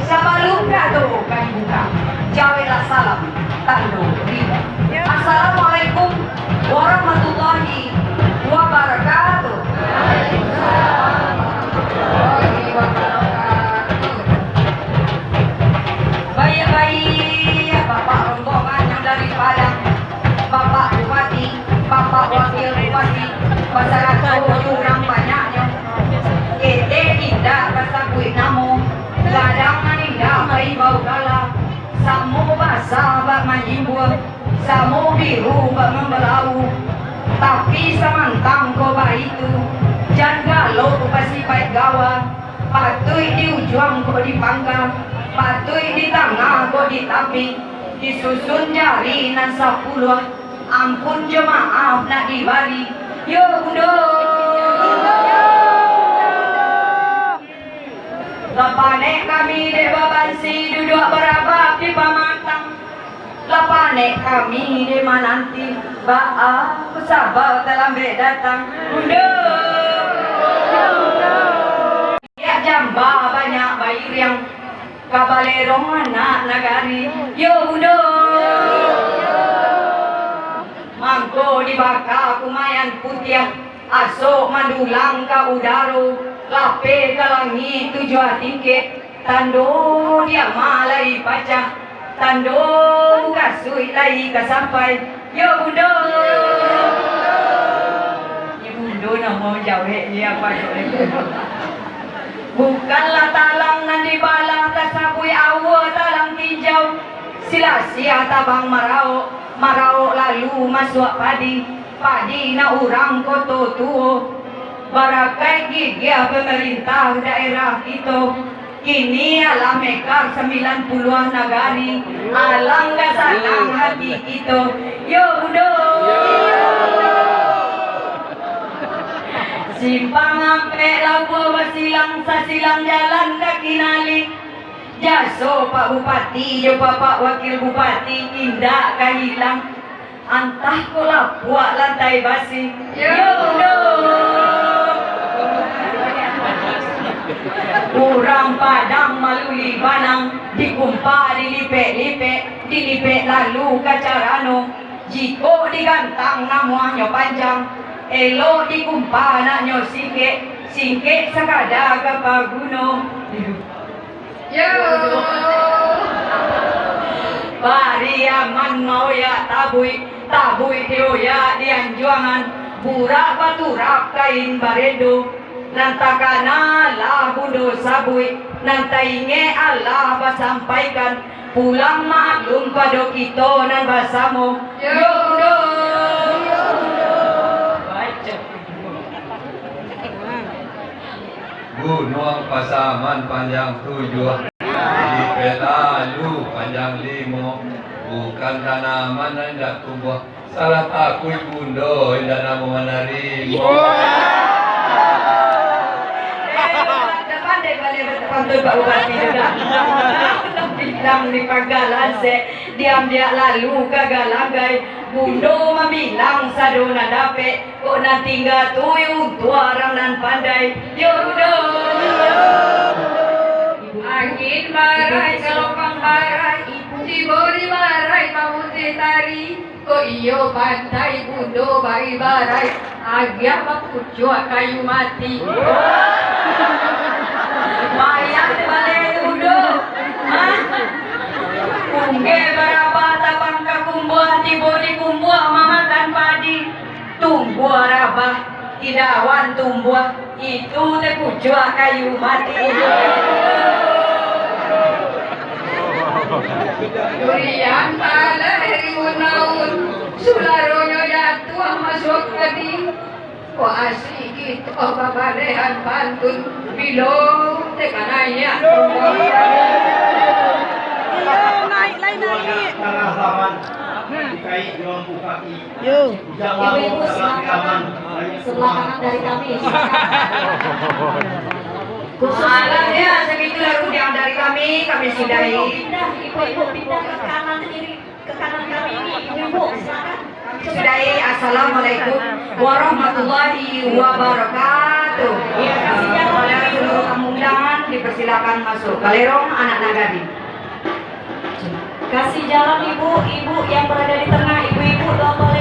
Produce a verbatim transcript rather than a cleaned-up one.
Sabalun kato ka dibuka, jaweklah salam tando riba. Assalamualaikum warahmatullahi wabarakatuh. Baiak-baiak, Bapak rombongan yang dari Padang, Bapak Bupati, Bapak Wakil Bupati, basarato jo urang banyaknyo. Ketek indak basabuik namo, gadang nan indak baibau gala, samo basah bak manyimbua, samo biru bak mambalau. Tapi samantang ko baitu, jan galok basipaik gawa, patuik di ujuang kok di pangka, patuik di tangah kok di tapi, disusun jari nan sapuluah, ampun jo maaf nak dibari. Yo, Bundo! Lah panek kami dek babansi, duduak barabab di pamatang. Lah panek kami dek mananti, baa ko saba talambek datang. Bundo! Liak jamba banyak bairiang, ka balerong anak nagari. Yo, Bundo! Mangko dibaka kumayan putiah, asok mandulang ka udaro, lapeh ka langik tujuah tingkek, tando diama lai pacah, tando mukasuik lai ka sampai. Yo, Bundo! Ni Bundo namo jawek ni apa tu? Bukanlah talang nan dibalah, tasabuik aua talang tinjau, silasiah tabang maraok, maraok lalu masuak padi, padi nak urang Koto Tuo. Barakaik gigiah pamarintah daerah kito, kini alah mekar sambilan puluah nagari, alangkah sanang hati kito. Yo, Bundo! Simpang ampek labuah basilang, sasilang jalan ka kinali. Jaso Pak Bupati jo Bapak Wakil Bupati indak ka hilang. Antah kok lapuak lantai basi. Yo, Bundo! Urang Padang maluli banang, dikumpa dilipek-lipek, dilipek lalu ka carano. Jikok digantang namuahnyo panjang, elok dikumpa naknyo singkek, singkek sakadar ka paguno. Yo. Pariaman maoyak tabuik, tabuik dioyak di anjuangan, burak baturap kain barendo. Nan takana lah Bundo sabuik, nan taingek alah basampaikan, pulang maklum pado kito nan basamo. Yo, Bundo! Baco. Gunuang Pasaman panjang tujuah, Lipek Lalu panjang limo, bukan tanaman nan indak tumbuah, salah takuik Bundo indak namuah manarimo. Eh, dah pandai baleh batapantun Pak Bupati tu dah. Bilang di pagar lansek, diambiak lalu ka galanggai, Bundo mambilang sado nan dapek. Kok nan tingga tu untuak urang nan pandai. Yo, Bundo! Angin barai, salopang barai, tibo di barai pamutih tari. Kok iyo pandai Bundo baibarai, agiah bapucuak kayu mati. Payah dibaleh tu, Bundo. Hah? Unggeh barabah tabang ka kumbuah, tibo di kumbuah mamakan padi. Tumbuah rabah, tidak awan tumbuah, itu tapucuak kayu mati. Durian taleh ribuan taun, sularonyo jatuah masuak ati. Kok asik kito babalehan pantun, bilo teka naiak. Iyo, naik lai, naik. Tangah laman, dikaik di lampu kaki. Yo. Ibu-ibu, silakan. Sebelah kanan dari kami, silakan. Khusus. Alah, ya, segitu lagu yang dari kami, kami sudahi. Pindah, ibu-ibu pindah ke kanan kiri, ke kanan kami ini, ibu-ibu, silakan. Kami sudahi. Assalamualaikum warahmatullahi wabarakatuh. Sejarah Seluruh tamu undangan dipersilakan masuk. Kalerong, anak nagari. Kasih jalan ibu-ibu yang berada di tengah, ibu-ibu, bapak